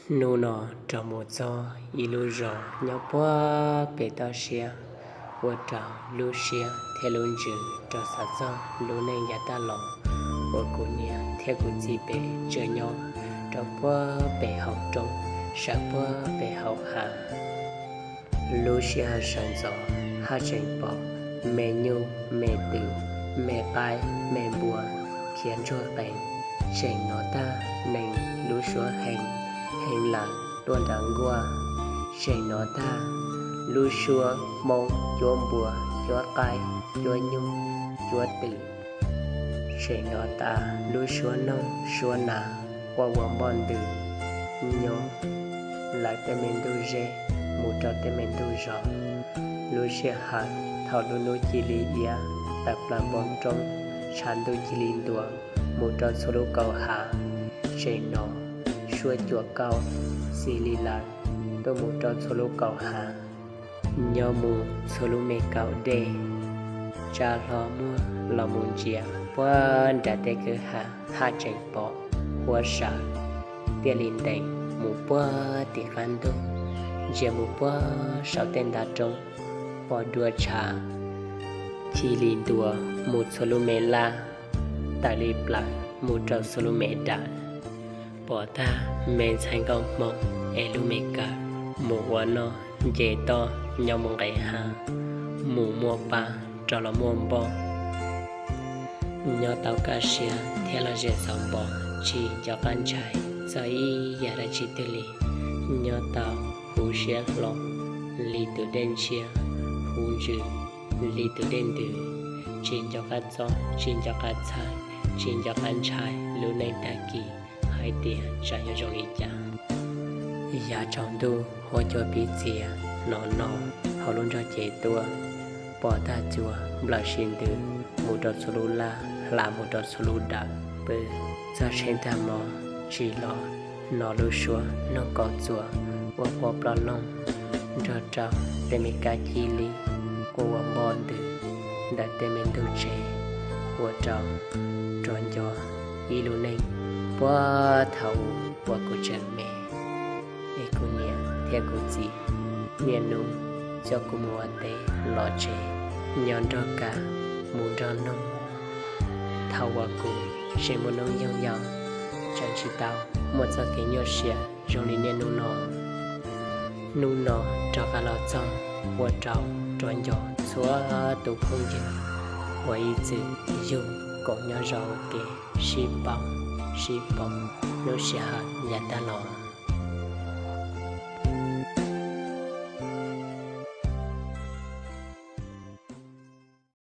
Hnub no rov mus txog ib lub zos nyob puag pem toj siab, ua rau lub siab thiab lub ntsws rov xav txog lub neej yav tag los uas kuv niam thiab kuv txiv pem tseem nyob rau puag pem hauv roob, sawv puag pem hauv hav. Lub sij hawm sawv ntxov haj tseem pom me nyuj me twm, me qaib me npua khiav ntsuag qees, tseem hnov tag neeg lub suab heev heev lawm tuaj nram nkuaj, tseem hnov tag lub suab Hmoob cuab npua, cuab qaib, cuab nyuj, cuab twm, tseem hnov tas lub suab noog suab nas quaj ua npoj ntws nyob lawv tej me ntuj zeb mus rau tej me ntuj zos. Lub sij hawm thaum lub hnub cia li iab tawm plaws npoo roob, tshav ntuj cia li ntuas mus rau txhua lub kaum hav, tseem hnov suab cuam kauj xis li lawm tuaj mus rau txhua lub kaum hav, nyob mus txhua lub me kaum dej. Tsa hlo muab los mus ntsia puag nram tej kwj ha haj tseem pom huab sawv tiaj li ntees mus puag tim qab ntug, ntsia mus puag saum tej ntav roob pom dua tshav cia li ntuas mus txhua lub me laj, tawm li plaws mus rau txhua lub me dawm. Pom tag me ntxhais nkauj Hmoob es lub me kawm mus ua noj nce toj nyob mus nqes hav, mus muaj pa rov los muaj npoj. Nyob tau kaj siab thiab lom zem txaus npo, tsis nco qab ntshai txog ib yam dab tsi twg li. Nyob tau huv siab hlo li tus dej ntshiab, huv ntsws li tus dej ntws, tsis nco qab txob tsis nco qab txhawj, tsis nco qab ntshai lub neej tag kis hais tias tsam yuav zoo li cas. Yav tsaus ntuj huab cua pib txias hnov no hauv lub nrog cev tuaj, pom tag cua nplawm sib ntws mus rau txhua lub laj, hla mus rau txhua lub dawm, pw txog tsheej tag hmo tsis los hnov lub suab noog kaus txuas ua quaj ploj loog nrog rau tej me kab cia li quaj ua npoj ntws ntawm tej me ntug tsev, ua rau rov nco ib lub neej puag thaum ub uas kuv tseem me. Es kuv niam thiab kuv txiv niaj hnub coj kuv mus ua teb los tsev, nyob nrog kav mus nrog noog. Thaum uas kuv tseem muaj hnub nyoog yau, tseem tsis tau muaj txoj kev nyuaj siab zoo li niaj hnub no. Hnub no rov qab los txog, ua rau rov nco txhua tus phooj ywg uas ib txwm yug koom nyob zoo ua ke, sib paub sib pom lub sij hawm yav tag los.